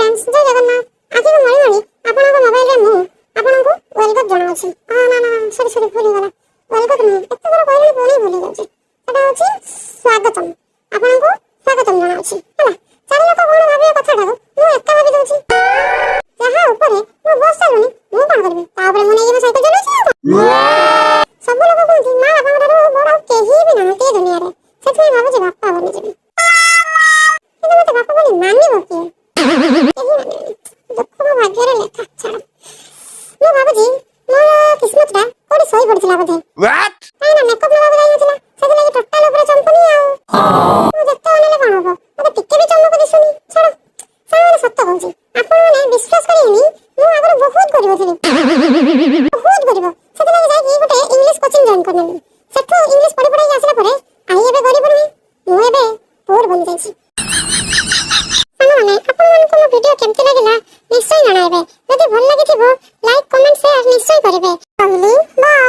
Friends, ଜୟ ଜଗନ୍ନାଥ। ଆଖିକୁ ମଳି ମଳି ଆପଣଙ୍କ ମୋବାଇଲରେ ମୁଁ ଆପଣଙ୍କୁ welcome ଜଣାଉଛି। ହଁ, ନା ନା, ସରି ସରି, ଭୁଲ ହେଇଗଲା। Welcome ନୁହେଁ, ଏତେ ଥର କହିଲେଣି, ପୁଣି ଭୁଲ ହେଇଯାଉଛି। ସେଟା ହେଉଛି ସ୍ୱାଗତମ। ଆପଣଙ୍କୁ ସ୍ୱାଗତମ ଜଣାଉଛି। ହେଲା, ଚାରି ଲୋକ କଣ ଭାବିବେ କଥାଟାକୁ ମୁଁ ଏକା ଭାବି ଦଉଛି। ଯାହା ଉପରେ ମୋ ବସ୍ ଚାଲୁନି, ମୁଁ କଣ କରିବି? ତା ଉପରେ ମୁଁ ନେଇକି ମୋ ସାଇକେଲ ଚଲାଉଛି ଆଉ କଣ? ସବୁ ଲୋକ କୁହନ୍ତି, ମା ବାପାଙ୍କ ଠାରୁ ବଡ ଆଉ କେହି ବି ନାହାନ୍ତି ଏ ଦୁନିଆରେ। ସେଥିପାଇଁ ଭାବୁଛି ବାପା ବନିଯିବି। କିନ୍ତୁ ମତେ ବାପା ବୋଲି ମାନିବ କିଏ? କେହି ମାନିବେନି। ଦୁଃଖ ମୋ ଭାଗ୍ୟରେ ଲେଖା। ଛାଡ଼, ମୁଁ ଭାବୁଛି ମୋର କିସ୍ମତଟା କୋଉଠି ଶୋଇ ପଡିଥିଲା ବୋଧେ। What? କାହିଁକି ନା ମେକଅପ୍ ନେବାକୁ ଯାଇନଥିଲା, ସେଥିଲାଗି ଟୋଟାଲ ଉପରେ ଚମକୁନି। ଆଉ ମୁଁ ଯେତେ ଅନେଇଲେ କଣ ହବ, ମତେ ଟିକେ ବି ଚମକ ଦିଶୁନି। ଛାଡ଼ ସାଙ୍ଗମାନେ, ସତ କହୁଛି, ଆପଣମାନେ ବିଶ୍ୱାସ କରିବେନି, ମୁଁ ଆଗରୁ ବହୁତ ଗରିବ ଥିଲି, ବହୁତ ଗରିବ। ସେଥିଲାଗି ଯାଇକି ଗୋଟେ ଇଂଲିଶ କୋଚିଂ ଜଏନ୍ କରିନେଲି। ସେଠୁ ଇଂଲିଶ ପଢି ପଢେଇକି ଆସିଲା ପରେ ଆଉ ଏବେ ଗରିବ ନୁହେଁ, ମୁଁ ଏବେ ପୁଅର ବନିଯାଇଛି। ସାଙ୍ଗମାନେ, ଆପଣମାନଙ୍କୁ ମୋ ଭିଡ଼ିଓ କେମିତି ଲାଗିଲା ନିଶ୍ଚୟ ଜଣାଇବେ। ଯଦି ଭଲ ଲାଗିଥିବ, ଲାଇକ୍, କମେଣ୍ଟ, ସେୟାର ନିଶ୍ଚୟ କରିବେ। ରହିଲି, ବାଏ।